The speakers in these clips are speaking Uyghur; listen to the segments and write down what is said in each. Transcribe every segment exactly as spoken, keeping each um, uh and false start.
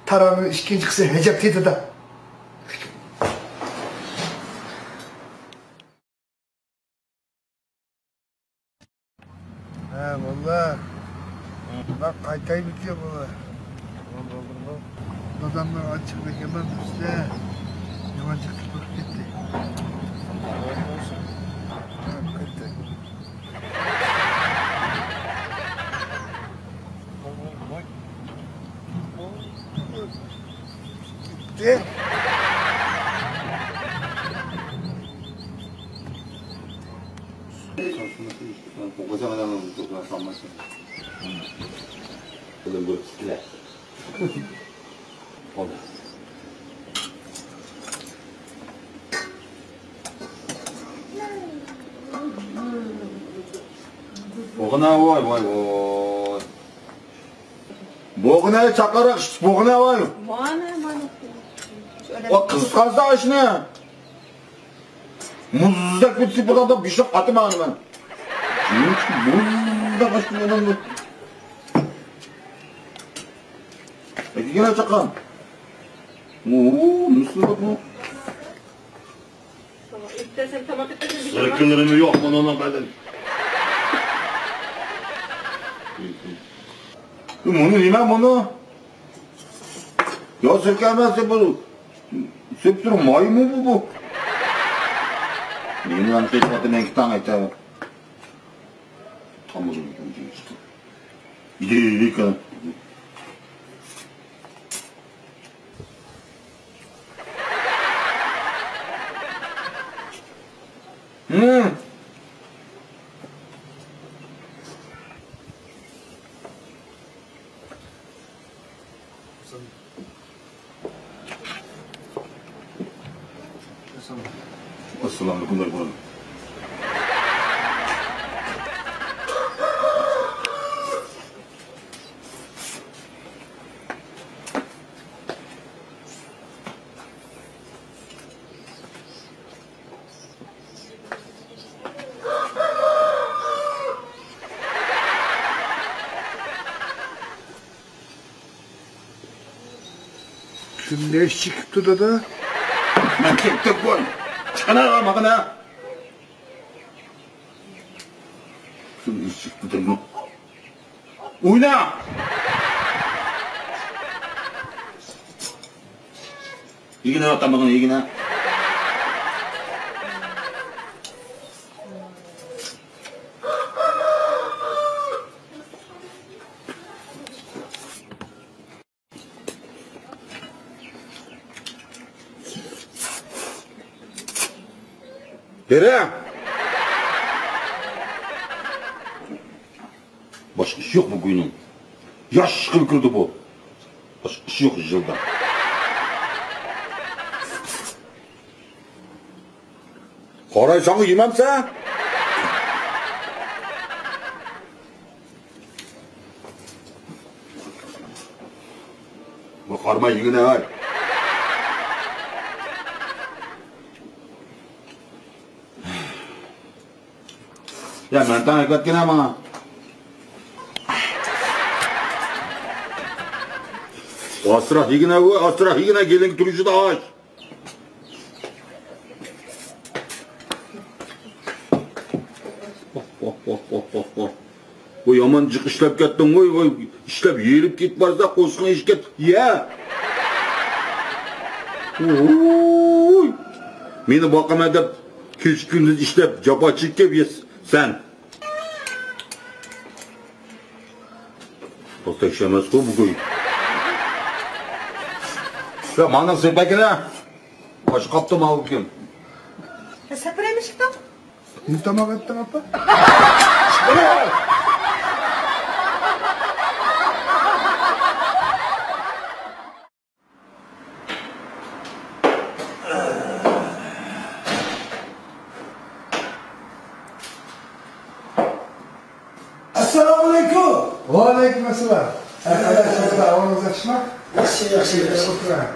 تارانىڭ ئىككىنچى قىسمى ھەجەپ تېتىدا. ھە، باللا. بۇلار قايتايمىكىن، باللا؟ دادامنىڭ ئاچچىقىنى يەمەم بىزدە. يامان جىق كېتىپ كەتتى. ھە، قايتاي. بوغۇنا، ۋاي، ۋاي، ۋاي. بوغۇنا، چاقىرىق، بوغۇنا، ۋاي. مانا، مانا. ئو، قىزىقارسا ئاشنى. مۇزدەك بىر تىپىدا بىشىپ ئاتىماڭ مەن. مۇزدەك ئاشنى. ئەكىگىنە چاققان. ئوو، نېمىسى بار بۇ؟ سىركىلىرىمۇ يوق بۇنىڭ بەدەن. بۇنى نېمە بۇنى؟ يا سىركە ئەمەس بۇ. سۈپسۈرە مايمۇ بۇ بۇ. نېمىلەرنى قىلىۋاتىمەن ئىككى تاڭ ئېتەر. تامىقىم. ئەسسالامۇئەلەيكۇم. كۈندە ئىش چېكىپتۇ دادا. مەن كەتتىم قوي. چىقىڭلار ماڭا. كۈندە ئىش چېكىپتۇ دەيمەن. ئوينا! يېگىنە تامىقىنى، يېگىنە. بېرە! باشقا ئىش يوق بۇ گۇينىڭ. ياش قىلىپ كىردى بۇ. باشقا ئىش يوق يىلدا. قاراي ساڭا يېمەمسە؟ بۇ قارىماي يېگىنە ھەي. يا، مەن تاڭ ئەكەتكىنە ماڭا. ئاسراق يېگىنە، ئۇ ئاسراق يېگىنە، گېلىڭ تۇرۇشىدا ئاش. بۇ يامان جىق ئىشلەپ كەتتىڭ غوي، ۋاي، ئىشلەپ ھېرىپ كېتىپ بارسا قورسىقىڭ ئېشىپ كەت، يە. ۋوي. مېنى باقىمەن دەپ كېچە كۈندۈز ئىشلەپ جاپا چېكىپ يە سەن. بۇ تەكشى ئەمەسقۇ بۇ گۇي. يا مانا سېپەكىنە. باش قاپتۇ ماۋۇ كۈن. سەپرەيمىشىكتۇ. نېمە تاماق ئەتتىڭ ئاپا؟ ئەسسالامۇئەلەيكۇم. ۋەئەلەيكۇم ئەسسالام. ئەھۋالىڭىز ياخشىمۇ؟ ياخشى، ياخشى، ياخشى. ئولتۇرۇڭ.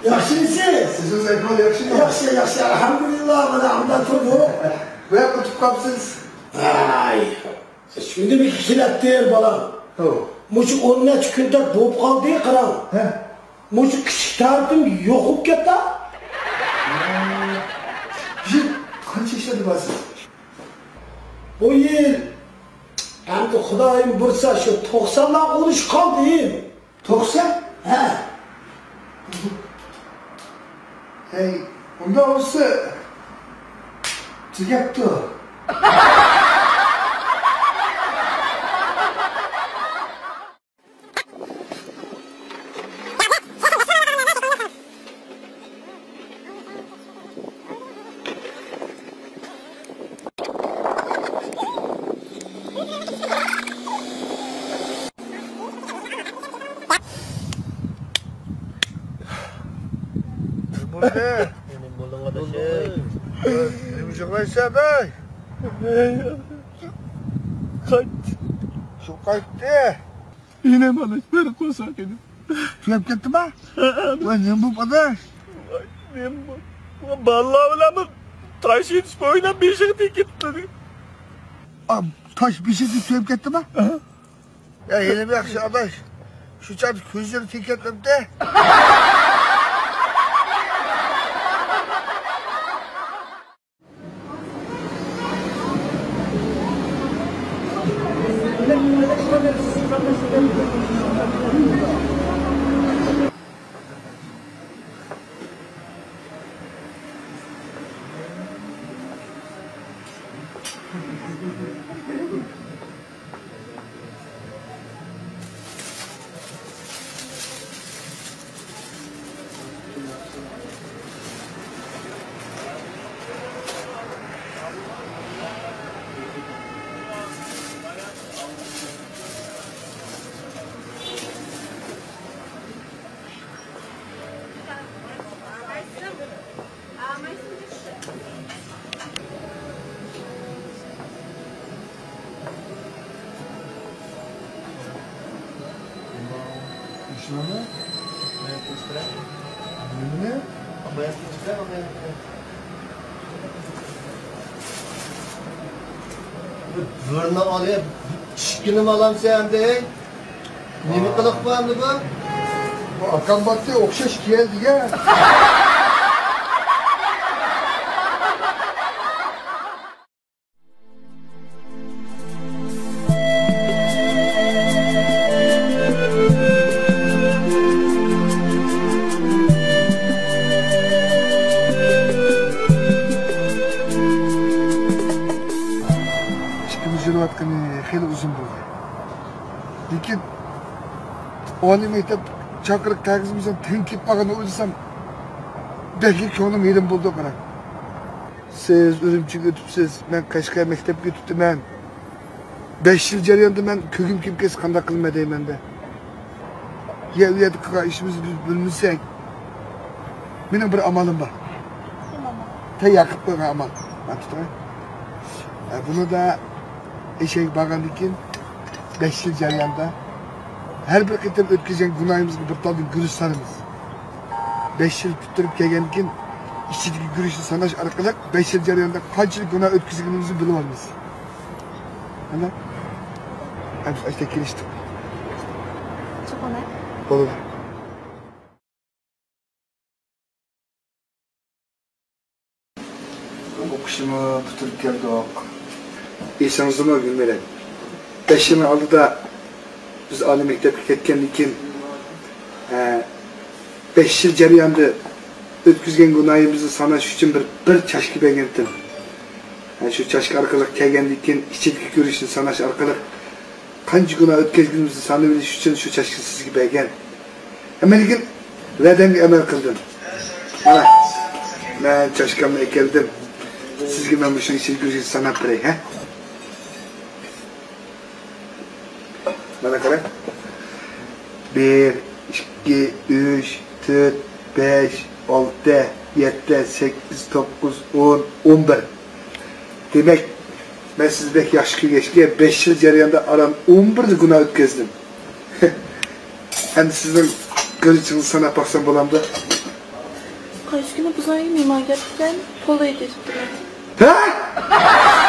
ياخشىمۇسىز؟ سىزنىڭ ئەھۋال ياخشىمۇ؟ ياخشى، ياخشى، ئەلھەمدۇلىللا، مانا ئامدا تۇردۇق. بۇ ياققا ئۆتۈپ قاپسىز. ۋاي، شۇندىمىكى كېلەتتى بالام. ھو. مۇشۇ ئون نەچچە كۈندەك بولۇپ قالدى، قاراڭ. ھە. مۇشۇ كىچىك تارىپىم يوقىلىپ كەتتى. يىل قانچە ياشلاردا بارسىز؟ بۇ يىل ئەمدى خۇدايىم بۇيرۇسا شۇ توقسانلارغا ئۇرۇش قالدى. توقسان؟ ھە. ھەي، ئۇنداق بولسا تۈگەپتۇ. بولدى. نېمە بولدۇڭ ئاداش؟ نېمە يىغلايسەن ئەي؟ قايت. شۇ قايتتى. ئىنىم ئاداش، بېرىپ قويساق ئىدى. تۈگەپ كەتتىما؟ ۋاي، نېمە بولۇپ ئاداش؟ ۋاي، نېمە بولۇپ؟ بالىلار بىلەن بىر تاش ئېتىشىپ ئويناپ بېشىغا تېگىپ كەتتى. ئا، تاش بېشىدىن تۈگەپ كەتتىما؟ يا، ھېلىمۇ ياخشى ئاداش. شۇ چاغدا كۆزلىرى تېگىپ كەتمەپتۇ. بىرنى ئالىپ، ئىككىنىمۇ ئالامسەن ئەمدى؟ نېمە قىلىق بۇ ئەمدى بۇ؟ بۇ ئاكام باتتى ئوخشاش كېلىدىكەن. ئىككىمىز يۈرۈۋاتقىنى خېلى ئۇزۇن بولدى. لېكىن ئالىي مەكتەپ چاقىرىق قەغىزىمىزنىڭ تېڭ كېلىپ قالغىنىنى ئويلىسام، بەكلا كۆڭلۈم يېرىم بولىدۇ، قاراڭ. سىز ئۈرۈمچىگە ئۆتۈپسىز، مەن قەشقەر مەكتەپكە ئۆتۈپتىمەن. بەش يىل جەريانىدا مەن كۆكۈم كېلىپ كەتسە قانداق قىلىمەن دەيمەن-دە. يا ئۇ يەردە قىلغان ئىشىمىزنى بىز بىلمىسەك، مېنىڭ بىر ئامالىم بار. نېمە ئامال؟ تەييار قىلىپ قويغان ئامال. مانا تۇتۇڭ. ئە، بۇنىدا ئەشەگە بارغاندىن كېيىن بەش يىل جەريانىدا ھەر بىر قېتىم ئۆتكۈزگەن گۇناھىمىزغا بىر تالدىن گۈرۈچ سالىمىز. بەش يىل پۈتتۈرۈپ كەلگەندىن كېيىن ئىچىدىكى گۈرۈچنى ساناش ئارقىلىق بەش يىل جەريانىدا قانچىلىك گۇناھ ئۆتكۈزگىنىمىزنى بىلىۋالىمىز. ئەمدى، ئەمدى ئاشتا كېلىشتۇق. چوقۇم، ھە؟ بولىدۇ. ئوقۇشنىمۇ پۈتتۈرۈپ كەلدۇق. ئېسىڭىزدىمۇ، گۈلمىرەم؟ بەش يىلنىڭ ئالدىدا بىز ئالىي مەكتەپكە كەتكەندىن كېيىن، ھە، بەش يىل جەريانىدا ئۆتكۈزگەن گۇناھىمىزنى ساناش ئۈچۈن بىر، بىر چاشكا بەرگەنتىم. ھە، شۇ چاشكا ئارقىلىق كەلگەندىن كېيىن ئىچىدىكى گۈرۈچنى ساناش ئارقىلىق قانچە گۇناھ ئۆتكەزگىنىمىزنى سانىۋېلىش ئۈچۈن شۇ چاشكىنى سىزگە بەرگەن. ئەمما لېكىن ۋەدەمگە ئەمەل قىلدىم. مانا، مەن چاشكامنى ئەكەلدىم. سىزگە مەن مۇشۇنىڭ ئىچىدىكى گۈرۈچنى ساناپ بېرەي، ھە؟ مانا قاراڭ. بىر، ئىككى، ئۈچ، تۆت، بەش، ئالتە، يەتتە، سەككىز، توققۇز، ئون، ئون بىر. دېمەك، مەن سىزنى بەك ياخشى كۆرگەچكە، بەش يىل جەريانىدا ئاران ئون بىر گۇناھ ئۆتكۈزدۈم. ئەمدى سىزنىڭ گۈرۈچىڭىزنى ساناپ باقسام بولامدۇ؟ قايسى كۈنى بىزنىڭ ئۆيگە مېھمان كەپتىكەن، تولا ئېتىشىپتىمەن. ھە؟